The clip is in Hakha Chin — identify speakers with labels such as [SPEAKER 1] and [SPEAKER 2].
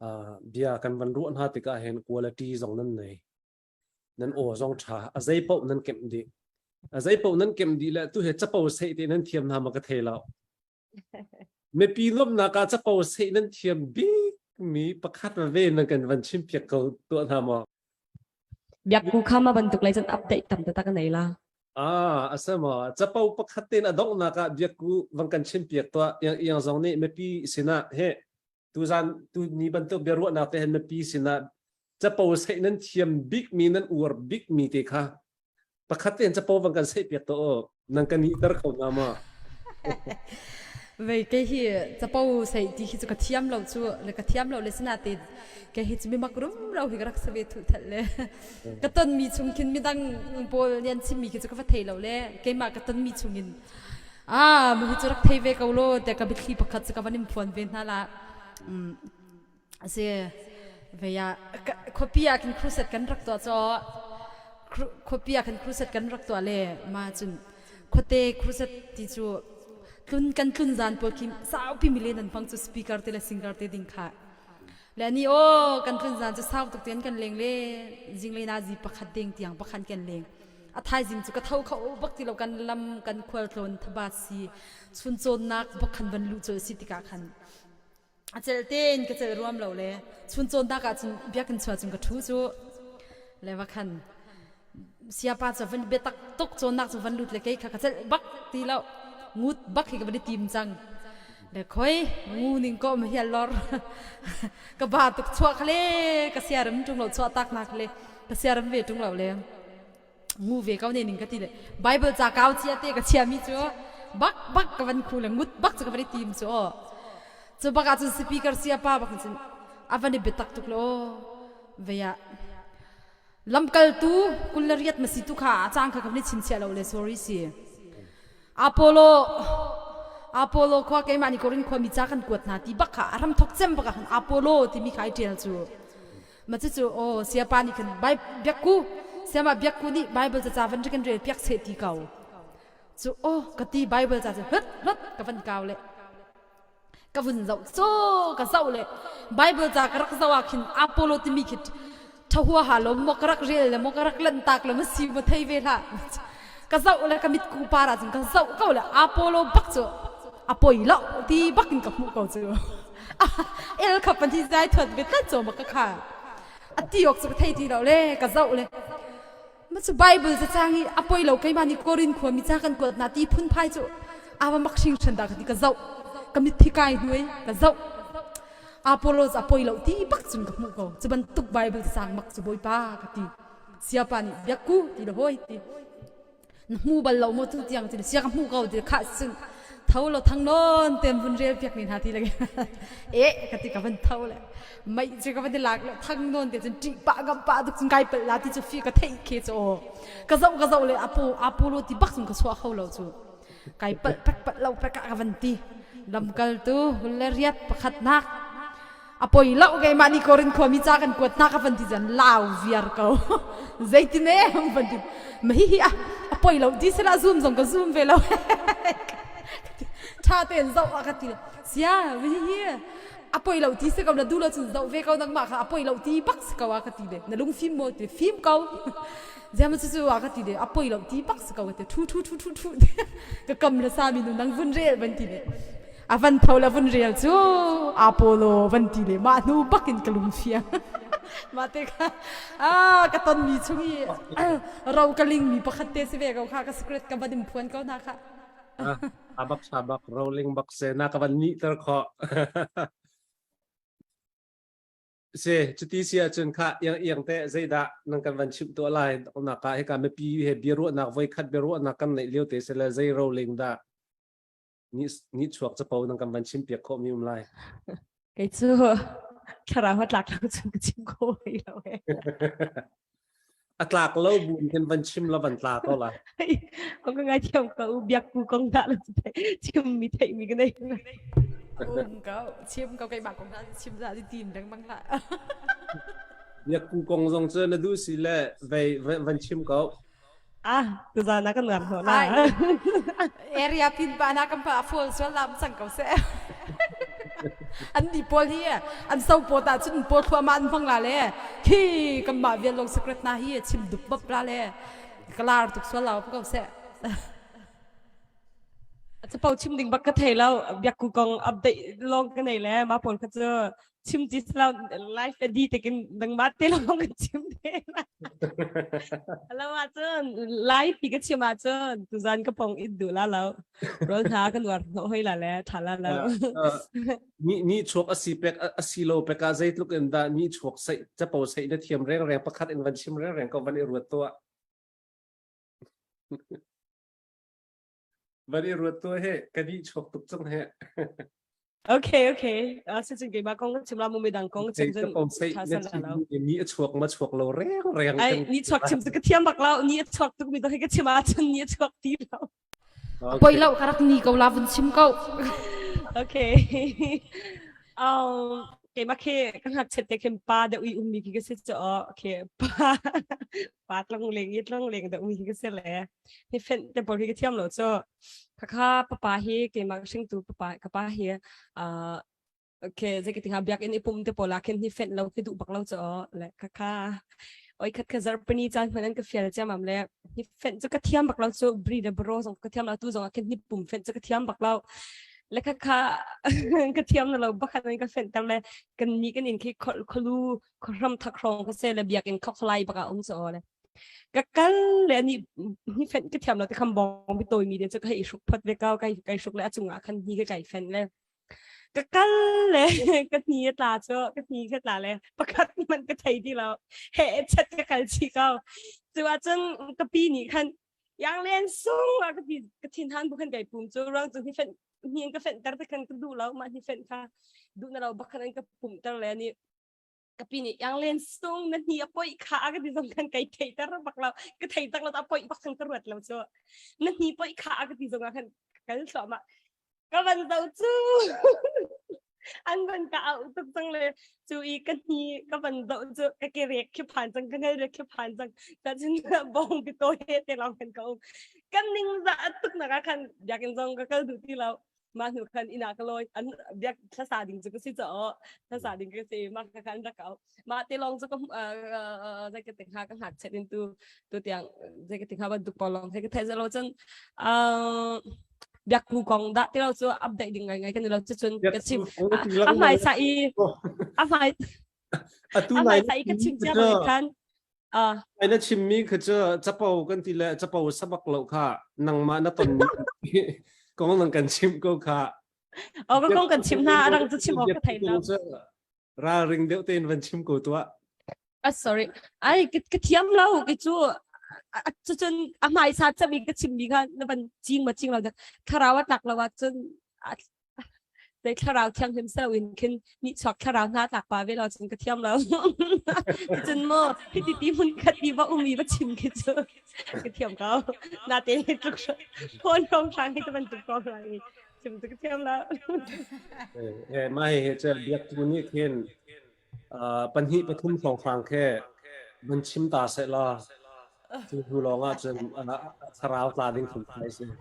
[SPEAKER 1] Uh, bia kan van ruah hna tikah hin quality zong nan nei. Nan aw zong ṭha. A zei paoh nan kemh dih. A zei paoh nan kemh dih le tu he capo seh te nan thiam hna ma ka thei lo. Mipi lawmhnak ah capo seh nan thiam bik mi pakhat ve nan kan van chim piak ko tuah hna maw?
[SPEAKER 2] Biakku kha ma bantuk lei cun update tam taktak nei la.
[SPEAKER 1] Ah, a si maw? Capo pakhat tein a donghnak ah biakku van kan chim piak tuah. Iang iang zong nih mipi sinah he tuzan tu ni bantuk biaruahnak te hen mipi sinah capo seih nan thiam bikmi nan uar bikmi te kha pakhat tein capo van kan seih piak to aw nan kan ihter kho hnga maw?
[SPEAKER 3] Vei kei hi capo sei ti hi cu ka thiam lo cu le ka thiam lo le sina te kei hi cu mi mak rumro hi ka rak save thu thal le ka ton mi chung khin midang pawl nih an chim mi khi cu ka va thei lo le keimah ka ton mi chung in ah mu hi cu rak thei ve ko lo te ka biathli pakhat cu ka van in phuan ve hna la asi vei ah khuapi ah khin crusade kan rak tuah caw khuapi ah khin crusade kan rak tuah le ma cun khuate crusade ti cu tlun kan tlun zan pawl khi saupi milen an hmang cu speaker te le singer te ding kha le ni aw kan tlun zan cu sau tuk ten kan leng le zinglei na zi pakhat deng tiang pakhan kan leng a thaizing cu ka tho kho bak ti lo kan lam kan khual tlawn thaba si chun cawnnak bak khan van lu cu si tikah khan a cel tein ka cel ruam lo le chun cawnnak ah cun biakinn chuah cun ka ṭhu cu le va khan siapa cu van biatak tuk cawnnak cu van lut le kei kha ka celh bak ti lo ngut bak hi ka van i tim cang le khoi ngu ning ko ma hial lor ka ba tuk chuah kha le ka siaram ṭung lo chuah tak nak le ka siaram ve ṭung lo le ngu ve ko ne ning ka ti le bible ca kau chia te ka chia mi cu bak bak ka van khu le ngut bak cu ka van i tim cu aw cu bak ah cun speaker sia pa bak cun a van i biatak tuk lo ve ah lamkaltu kul le riat ma si tu kha a cang kha ka van i chinchiah lo le sorry si Apollo Apollo khua keimah nih Korin khua mi ca kan kuat hna ti bak kha a ram thok cem bak ah khan Apollo timi kha ai ṭial cu Ma cucu aw siapa nih khan biakku siama biakku nih Bible caca van kan rel piak seh ti ko cu aw ka ti Bible ca cu hlut hlut ka van kau le ka vun zoh cu ka zoh le Bible ca ka rak zoh ah khin Apollo timi khi ṭhahua ha lo maw ka rak rel le maw ka rak lantak le ma si maw thei ve hlah ka zoh le ka mit ku par ah cun ka zoh ko le Apollo bak cu a poi lo ti bak in ka hmuh ko cu el kha pan hi zai thuat ve tlat cho ma ka kha a ti ok chu ka thei ti lo le ka zoh le ma chu bible ca chang hi a poi lo keimah nih korin khua mi cha kan kuat na ti phun phai chu awa mak hring hren da ka ti ka zoh ka mit thi kai hnuai ka zoh Apollos a poi lo ti bak cun ka hmuh ko cu bantuk bible sang mak cu bawipa ka ti siapa nih biakku ti le hoi ti na hmu bal lo maw tu tiang ti sia ka hmu ko ti kha cun tho lo thang nawn ten vun rel piak ni hna ti le e ka ti ka van tho le mei cu ka van lak le thang nawn te cun ṭih pah gam pah duk cun kai pel la ti cu fi ka theih khe cu aw ka zoh ka zoh le apo apollo ti bak cun ka chuah kho lo cu kai palh pek palh lo pek ah ka van ti lamkaltu le riat pakhat nak a poi lo keimah nih Korin khuami ca kan kuat hna ka van ti cun lau viar ko zeitin e van ti ma hi hi a a poi lo ti sila zoom zong ka zoom ve lo tha tein zoh a ka ti sia hi hi a poi lo ti si ko na du lo cun zoh ve ko nangmah kha a poi lo ti bak si ko a ka ti le na lung fim maw ti fim ko ziam cu cu a ka ti le a poi lo ti bak si ko ka ti thu thu thu thu thu ka kam le sa mi nu nang vun rel van ti le A van tho le vun rel cu Apollo van ti le mah hnu bakin ka lung fiang. Mah te kha ah ka tonmi chung i ro ka lingmi pakhat te si ve ko kha ka secret ka van in phuan ko hna kha.
[SPEAKER 1] A bak sa bak rolling bak se na ka van ni ter kho. Si, cuti si ahcun kha iang iang te zeidah nan kan van chimh tuah lai nak ah hika mipi he biaruahnak voikhat biaruahnak kan neih lio te se le zei rolling dah Ni chuak capo nang kan van chim piak khawh mi um lai.
[SPEAKER 2] Kei cu thlarau a tlak lo cun ka chim kho hlei lo he.
[SPEAKER 1] A tlak lo bu in van chim la van tla ko la.
[SPEAKER 2] Kong ka ngai thiam ko biak ku kong dah lo chim mi theih mi ka nei.
[SPEAKER 3] Um ko chim ko keimah kong hna chim za di tim lengmang hlah.
[SPEAKER 1] Biak ku kong zong cu na duh si le vei van chim ko.
[SPEAKER 2] Ah, tuzaan ah kan ngar hnawh na.
[SPEAKER 3] Area pin pa na kan pa full sual lam cang ko seh. An ni pawl hi an so paw ta cun paw thluahmah an hmang la le khi kanmah vial long secret na hi chim dup bap la le kalar tuk sual lo ko seh.
[SPEAKER 2] Capo chim ding bak ka thei lo biakku kong update long ka nei le ma pawl kha cu chim ti lo live a di tekin nangmah te lawng ka chim te lo ahcun live pi ka chim ahcun tuzan ka pong it duh la lo rol hna kan war hnawh hoi la le tha la lo
[SPEAKER 1] ni ni chuak asi pek asi lo pek ah zeitluk in dah ni chuak sei capo sei na thiam reng reng pakhat in van chim reng reng ko van i ruat tuah Van i ruat tuah he ka nih chuak tuk cang he.
[SPEAKER 2] Okay, okay. Si cun keimah kong chim la mu midang kong chim cun
[SPEAKER 1] tha sal la lo. Ni a chuak ma chuak lo reng reng.
[SPEAKER 2] Ai ni chuak chim cu ka thiam bak lo. Ni a chuak tuk mi dang hi ka chim ahcun ni a chuak ti lo.
[SPEAKER 3] Poi lo ka rak ni ko la vun chim ko.
[SPEAKER 2] Okay. Um keimah khi ka ngakchiat te khin pa deuh i ummi khi ka si cu okay pa pa tlong leng i tlong leng deuh mi khi ka si le hi fenh te pawl hi ka thiam lo cu khakha papa hi keimah hringtu papa ka pa hi uh okay zei ka ti hnga biakinn i pum te pawl ah khin hi fenh lo khi duh bak lo cu le khakha oi khat kha zarpani caan hman an ka fial ciamam le hi fenh cu ka thiam bak lo cu bri le bro zong ka thiam lo tu zong ah khin hi pum fenh cu ka thiam bak lo le khakha ka thiam lo bakhat an ka fenh ter le kan ni kan in khi kholu khram thak hrawng ka se le biakinn khokhlai baka um chu le Ka kal le anih hi fenh ka thiam lo ti kham bawng bi tawi mi de cu ka i hruk phot ve ko kai kai hruk le a cungah khan hi ka kai fenh le ka kal le ka hni a tla cu ka hni ka tla le pakhat hmanh ka thei ti lo he chat ka kal chi ko cu ahcun ka pi nih khan yang len sung a ka pi ka thin han bu khan kai pum cu ruang cu hi fenh hi ka fenh ter te khan ka duh lo mah hi fenh kha duh na lo bak khan an ka pum ter le ni ka pi nih yang len sung na hni a poih kha ka ti zong khan kai thei ter bak lo ka thei tak lo a poih bak khan ka ruat lo cu na hni poih kha ka ti zong ah khan kal thluahmah ka van zo cu an van ka au tuk cang le cu i ka hni ka van zo cu ka ke rek khi phan cang ka ngal rek khi phan cang ta cun bong bi to he te long khan ka um kan ning za tuk nak ah khan biakinn zong ka kal duh ti lo mah hnu khan inn ah ka lawi an biak thlasa ding cu ka si caw thlasa ding ka si mah kha khan rak au mah te lawng cu ka zei ka ti hnga ka hngak chet in tu tu tiang zei ka ti hnga bantuk pawl lawng he ka theih zelo cun biak ku kong dah ti lo cu update ding ngai ngai kan lo cu cun ka chim a hmai sa i a hmai
[SPEAKER 1] atu
[SPEAKER 2] a hmai sa i ka chim cia bang khan
[SPEAKER 1] Ai na chimmi kha cu capo kan ti le capo sabak lo kha nangmah na ton kong nang kan chim ko kha.
[SPEAKER 2] Oh ka kong kan chim hna arang cu chim awk ka thei lo.
[SPEAKER 1] Ralring deuh tein van chim ko tuah.
[SPEAKER 2] Ah sorry. Ai ka thiam lo ki cu cu cun a hmai sa chami ka chimmi kha na van ching ma ching lo thlarau a tlak lo ah cun Zei thlarau thianghlim selo in khin nihchuak thlarau hna tlak pa ve lo cun ka thiam lo. Cun mu hiti ti hmun khat i va um i va chim khi cu ka thiam ko. Nate tluk phone rong hrang hi te bantuk ko hrang i chim cu ka thiam lo.
[SPEAKER 1] Eh mah hi cu biaktu nih khin pahnih pathum hrawnghrang khi van chim ta seh law cu hnu lawng ah cun thlarau tla ding phun phai si.